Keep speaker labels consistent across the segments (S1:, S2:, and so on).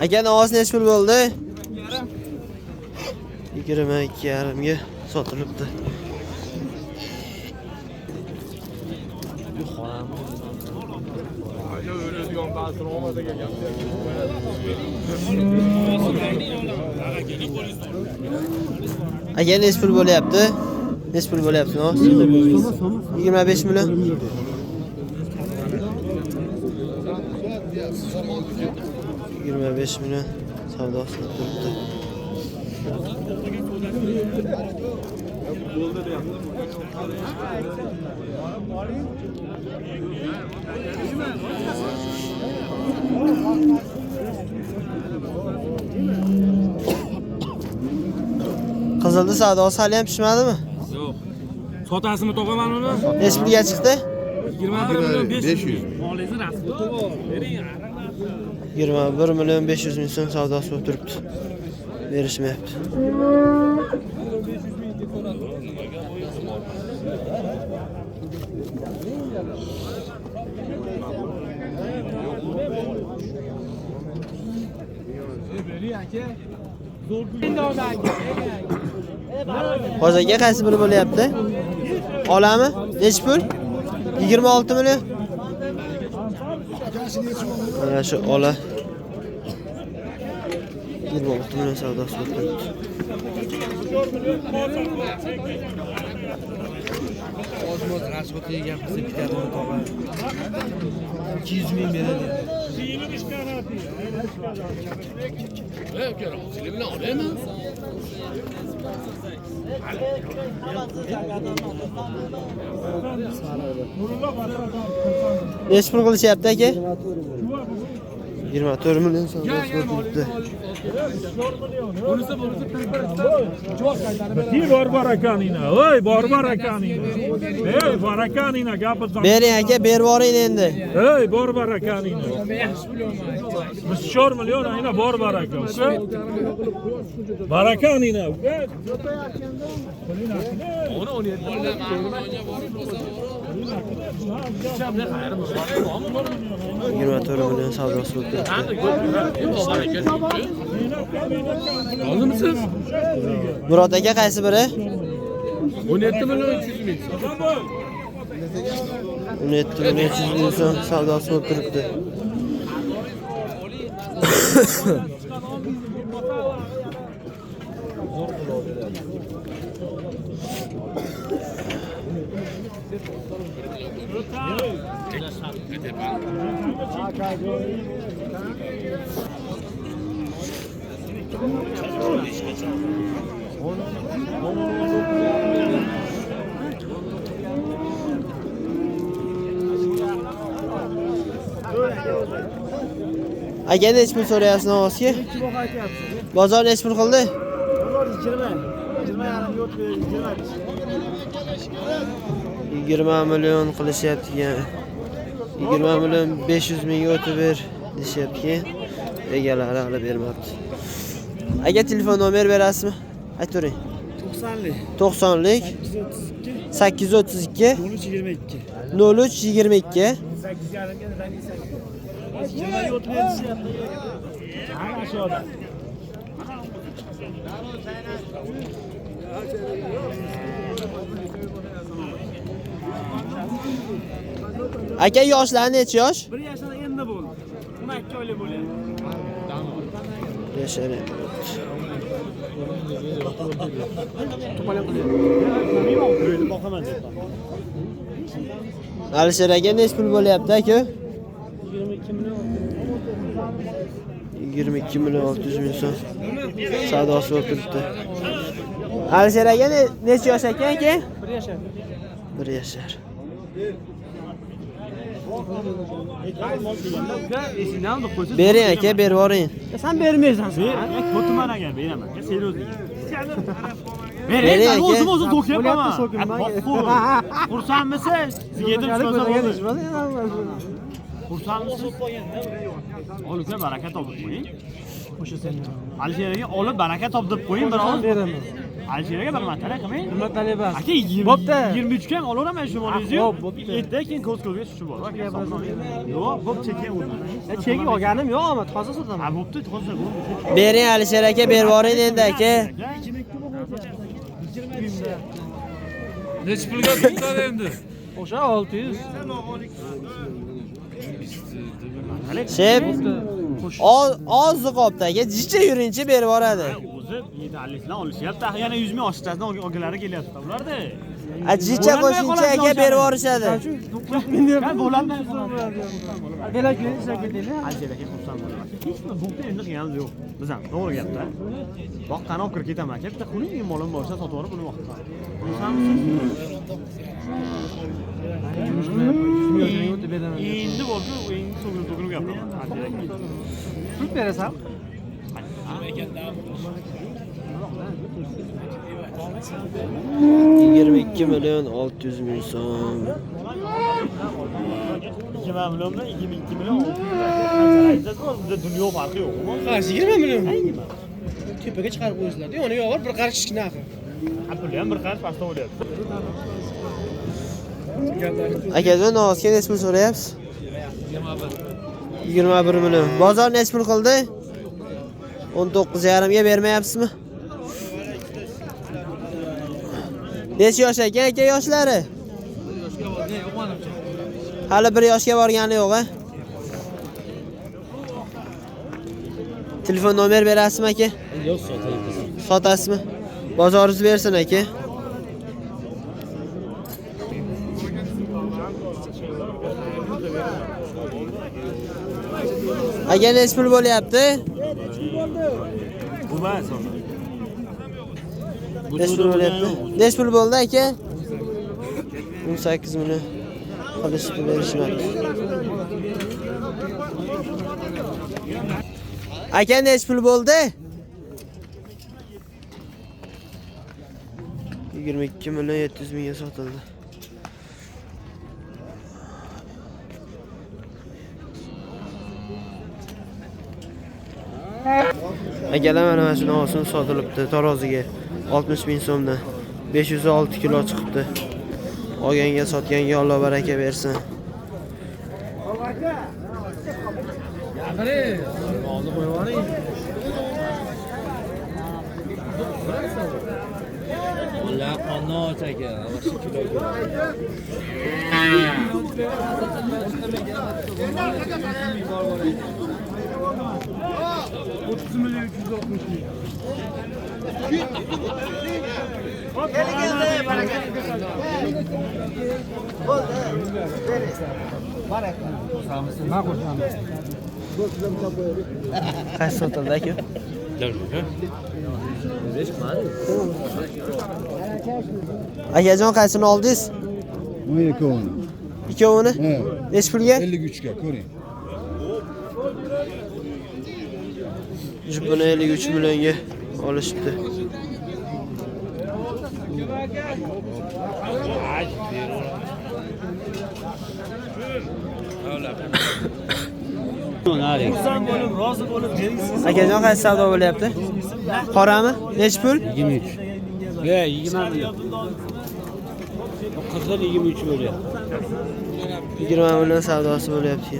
S1: Aka, ovoz nechi pul bo'ldi? 22,5 ga sotilibdi. Aka, nechi pul bo'lyapti? Nechi pul bo'lyapti? 25 million. 25 million savdosi turibdi. Qizildi savdosi hali ham pishmadimi?
S2: Yo'q. Sotasimi to'qaman uni?
S1: Nechi pulga chiqdi?
S2: 21 million 500. Molingizni rasmini bering.
S1: 21 million 500 ming so'm savdosi bo'lib turibdi. Berishmayapti. Hozir aka qaysi biri bo'lyapti? Olami? Nechi pul? 26 million. Mana shu ola 26 million savdosi bo'lib turibdi.
S3: Oz-moz rasxodga gapirsa bitadimi tog'a? 200 ming beradi.
S1: Nechi pul qilishyapti aka? 24 million savdosi bo'lib turibdi.
S2: Bor barakanina. Ey, bor barakanina. Ey, barakanina gapirsan.
S1: Bering aka, berib yuboring endi.
S2: Ey, bor barakanina. 4 million ayna bor baraka. Uka. Barakanina, uka.
S1: 24 million savdosi bo'lib turibdi.
S2: Rozimisiz?
S1: Murod aka qaysi biri?
S2: 17 million 300 ming.
S1: 17 million 300 ming so'm savdosi bo'lib turibdi. Aka, nechi pul so'rayapsiz novvosga? Bozor nechi pul qildi?
S4: Bozor 20. 20,5 yo'q, 25.
S1: 20 million qilishyapti ekan. 20 million 500 mingga o'tib ber deyishyapti ekan. Egalari hali bermabdi. Aka, telefon nomer berasizmi? Aytavering.
S4: 90lik.
S1: 90lik
S4: 832
S1: 832
S4: 03 22.
S1: 03 22.
S4: 20 yo'q deyishyapti.
S1: Aka, yoshlari necha yosh?
S4: 1 yashar endi bo'ldi. 12 oylik bo'lyapti.
S1: Yashar. Alisher aka, necha pul bo'lyapti aka? 22 million 600 ming so'm savdosi bo'lib turibdi. Alisher aka necha yosh ekan aka?
S4: 1 yashar.
S1: 1 yashar. Bering aka, berib yuboring.
S4: Sen bermaysan. Ber, aka, beraman. Sen o'zing.
S1: Bering aka.
S4: O'zim o'zim to'kyapman. Xursandmisiz? Sizga yedim bo'ldi. Xursandmisiz? Ol uka, baraka topib qo'ying. O'sha sen. Alisher aka olib baraka top deb qo'ying, bir oz. Beraman. Alisher aka bir marta qilmang.
S3: Nima talabasiz?
S4: Aka
S3: Bo'pti.
S4: 23 ga ham olaveraman shu molingizni.
S3: Xo'p, bo'pti.
S4: Ertaga keyin ko'z ko'zga tushib bor. Yo'q, bo'p chekka o'zi.
S3: Cheki olganim yo'q, ama toza sotaman.
S4: Ha, bo'pti, toza bo'ldi.
S1: Bering Alisher aka, berib yuboring endi aka.
S2: Nechi pulga tutadi endi?
S3: O'sha 600.
S1: Shep. Ozi qopti aka, jicha yuringchi berib yuboradi.
S4: O'zi 750 dan olishyapti. Yana 100 ming oshirchasini olgilari kelyapti ularda.
S1: A jicha qo'shingchi aka berib yuborishadi.
S4: Ha, bo'ladimi?
S3: Belar ishlab ketaylik.
S4: Alisher aka xursand bo'laman. Hech nima bo'pti, endi qilganimiz yo'q. Biz ham to'g'ri gapda. Boqqani olib kirib ketaman aka. Bitta xunuk molim bo'lsa sotib olib uni vaqt. Endi borku, endi so'kilib gapiraman. Alisher aka.
S3: Pul berasan?
S1: 22 million 600 ming so'm.
S4: 20 milliondan 22 million 600 ming. Bizda dunyo farqi yo'q.
S3: Ha, 20 million. Tepaga chiqarib qo'yinglar. Yoniga olib bir qarish narxi.
S4: Ha, puli ham bir qarish pastda bo'lyapti.
S1: Akajon, novosga necha pul so'rayapsiz? 21 million. Bozor necha pul qildi? 19,5 ga bermayapsizmi? Necha yosh ekan aka yoshlari? Hali 1 yoshga borgani yo'q, a? Telefon nomer berasizmi aka?
S3: Yo'q, sotaymiz.
S1: Sotasizmi? Bozoringiz bersin aka. Aka necha pul bo'lyapti? Necha pul bo'lyapti? Necha pul bo'ldi aka? 18 million qilishib berishmabdi. Aka necha pul bo'ldi? 22 million 700 mingga sotildi. Akalar mana shuni olsin sotilibdi taroziga 60 ming so'mdan 506 kilo chiqibdi. Olganga sotganga Alloh baraka bersin.
S3: Ular qonot aka, o'sha kilo.
S1: Qaysi sotildi aka? Akajon qaysini oldingiz?
S5: Bu ikkovini.
S1: Ikkovini? Necha pulga?
S5: 53 ga ko'ring.
S1: Buni 53 millionga olishibdi.
S4: Xursand bo'lib, rozi bo'lib bering.
S1: Akajon qaysi savdo bo'lyapti? Qorami? Necha pul?
S3: 23. Ye, 20 million. Qizil 23 bo'lyapti.
S1: 20 million savdosi bo'lyapti.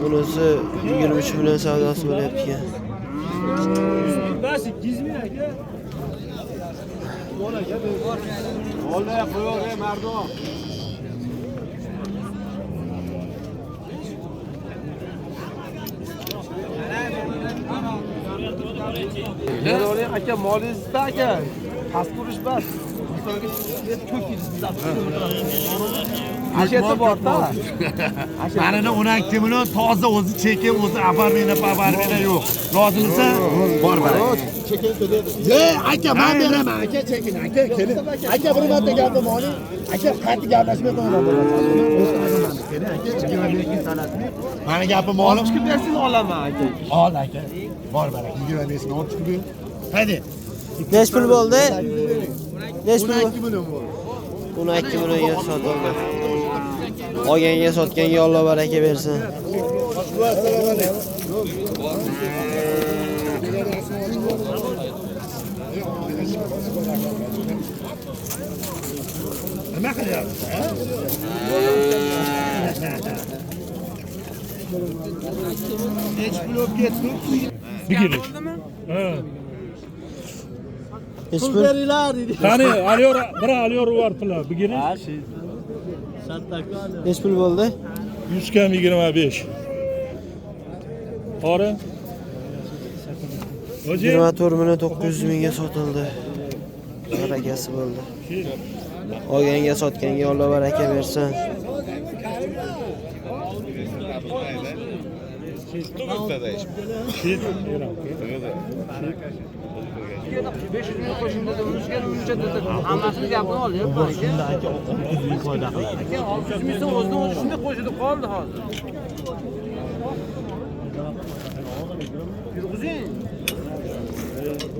S1: Bunisi 23 million savdosi bo'lyapti.
S4: Bas 200 ming aka.
S5: Olmay qo'yaver mardon.
S3: Aka, molingizda aka. Past turish bas. Asheta bor-da.
S6: Manini 12 million toza o'zi cheki, o'zi afarmena, pafarmena yo'q. Lozimsa bor baraka.
S5: Ye, aka, men beraman, aka, chekini, aka, keling. Aka, bir marta gapim oling. Aka, qattiq gaplashmay qo'yaman. Keling, aka, 25 ming sanasini.
S6: Mani gapim olib
S3: chiqib bersangiz olaman aka.
S6: Ol aka. Bor baraka 25 ming olib chiqib ber. Haydi.
S1: Necha pul bo'ldi? Necha pul?
S5: 12 million bo'ldi.
S1: 12 millionga sotildi. Olganga sotganga Alloh baraka bersin.
S5: Assalomu alaykum.
S6: Nima qilyapsiz? Nech pul olib ketdi?
S2: Bigirish. Ha.
S1: Nech pul?
S2: Qani, Aliyor, bir Aliyor var pula. Bigirish.
S1: Nech pul bo'ldi?
S2: 100 kam 25. Qori. O'zi
S1: 24 million 900 mingga sotildi. Barakasi bo'ldi. Olganga sotganga Alloh baraka bersin.
S3: Hammasini gapini olyapman aka. Aka 600 ming so'm o'zidan o'zi shunday qo'shilib qoldi hozir. Yurg'izing.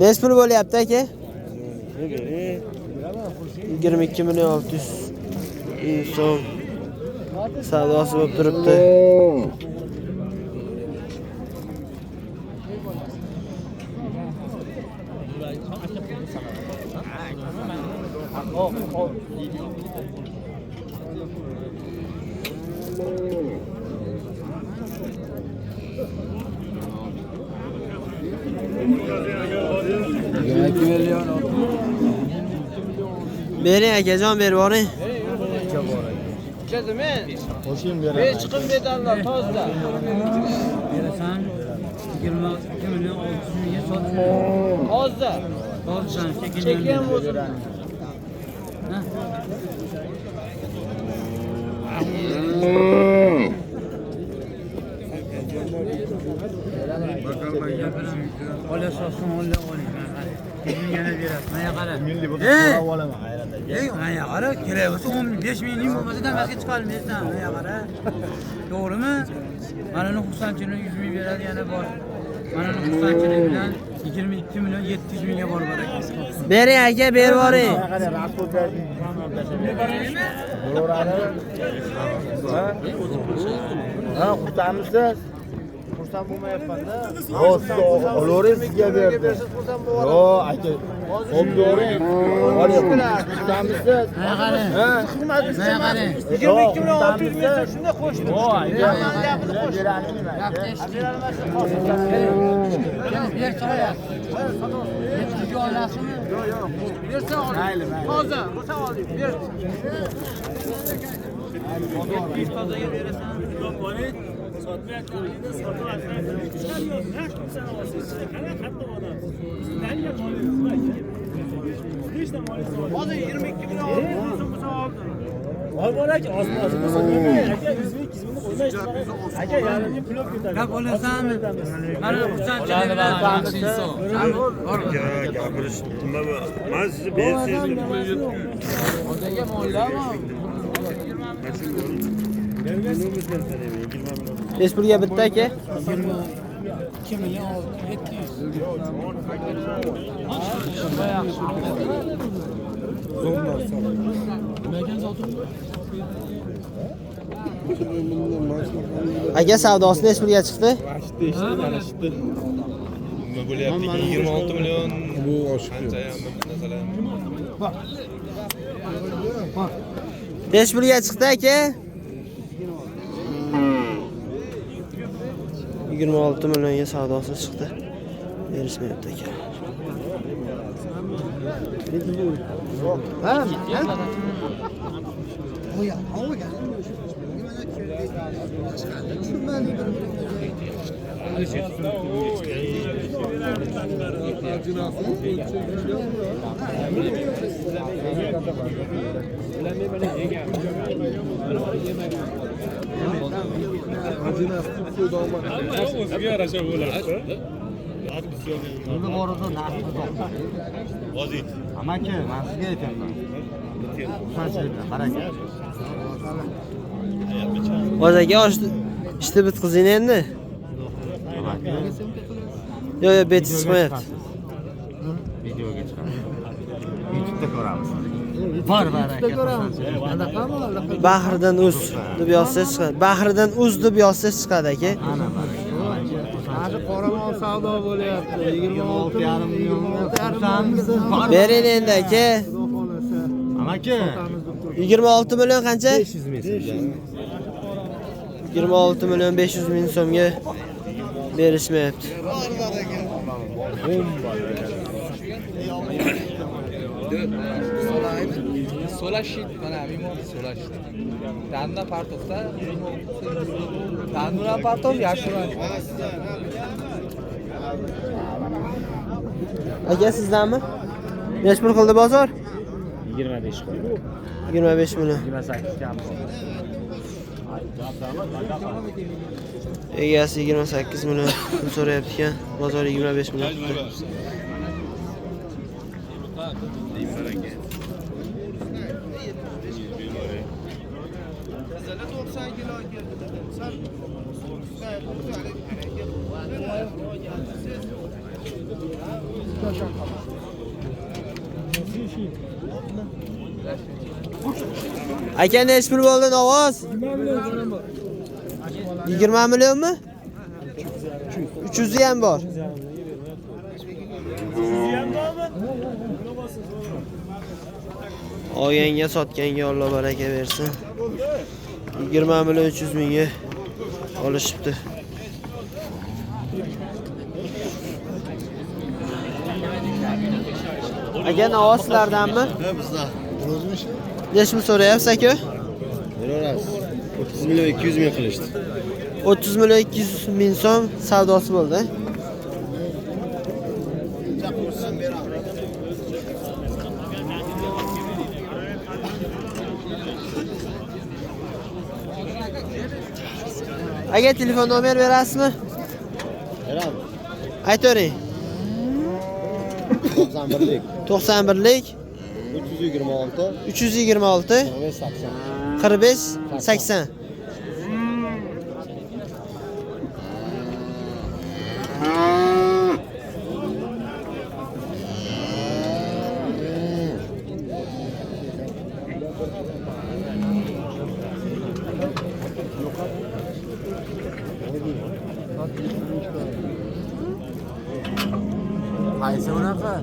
S1: Nech pul bo'lyapti aka? 22 million 600 ming so'm savdosi bo'lib turibdi. Bering akajon, berib yuboring.
S5: Qo'shing beraman.
S3: 5 chiqim bedanlar tozda.
S7: Berasan 22 million 600 mingga sotib.
S3: Tozda.
S7: Tozdan
S3: Cheki ham o'zim.
S7: Ha? Ola sotsin, ola oling. Yana berasiz. Mana qara.
S5: So'rab olaman hayrat aka.
S7: Ey, mana qara, kerak bo'lsa 15 mingning bo'lmasa damasga chiqolmaysan. Mana qara. To'g'rimi? Mana uni xursandchilik 100 ming beradi yana bor. Mana uni xursandchilik bilan 22 million 700 mingga bor baraka.
S1: Bering aka, berib yuboring.
S5: Ha, xursandmisiz? Xursand bo'lmayapman-da. Yo'q, siz olavering, sizga berdi. Yo'q, aka, olib. Xursandmisiz?
S7: Mana qara.
S5: Ha?
S7: Mana qara.
S3: 22 million 600 ming so'm shunday qo'shdim.
S5: Yo'q, aka.
S3: Gapini qo'shdim.
S7: Yo'q, yo'q.
S3: Bersa oling. Toza, bo'lsa oling. Ber.
S7: 700 tozaga berasan.
S3: Hozir 22 million 600 ming so'm bo'lsa oldim.
S7: Gap olasanmi? Mana xursandchilik bilan yaxshi inson.
S2: Gapirish nima bu? Men sizni bersangiz.
S1: Nech pulga bitta aka?
S7: 22 million 700.
S1: Aka savdosi nech pulga chiqdi?
S8: Nima bo'lyapti? 26 million bu oshib ketdi.
S1: Nech pulga chiqdi aka? 26 millionga savdosi chiqdi. Berishmayapti aka.
S2: O'ziga yarasha bo'ladi.
S5: Buni borada narxi to'xta. Amaki, men sizga aytyapman. Xursandchilik bilan baraka.
S1: Oz aka, ishni bitqizing endi. Yo'q, yo'q, beti chiqmayapti.
S5: Videoga chiqadi. YouTube'da ko'ramiz. Bor baraka.
S1: Bahridan uz deb yozsangiz chiqadi. Bahridan uz deb yozsangiz chiqadi aka.
S5: Ana baraka. Mana shu qoramol savdo bo'lyapti. 26,5 million.
S1: Bering endi aka.
S4: Amaki.
S1: 26 million qancha?
S8: 500 ming.
S1: 26 million 500 ming so'mga berishmayapti.
S3: Solashit mana mimon solashit. Danna partofda. Danna partof yashirin.
S1: Aka sizdanmi? Nech pul qildi bozor?
S4: 25 qildi.
S1: 25 million.
S4: 28 kam.
S1: Egasi 28 million pul so'rayapti ekan. Bozor 25 million qildi. Aka nech pul bo'ldi Navoz? 20 millionmi? 300 ham bor. Olganga sotganga Alloh baraka bersin. 20 million 300 mingga olishibdi. Aka Navoz sizlardanmi?
S5: Bizlar.
S1: Nech pul so'rayapsiz aka?
S8: Beraverasiz. 30 million 200 ming qilishdi.
S1: 30 million 200 ming so'm savdosi bo'ldi. Aka telefon nomer berasizmi?
S8: Beramiz.
S1: Aytavering.
S8: 91lik.
S1: 91lik
S8: 326
S1: 326
S8: 45 80.
S1: 45 80.
S5: Qaysi unaqa?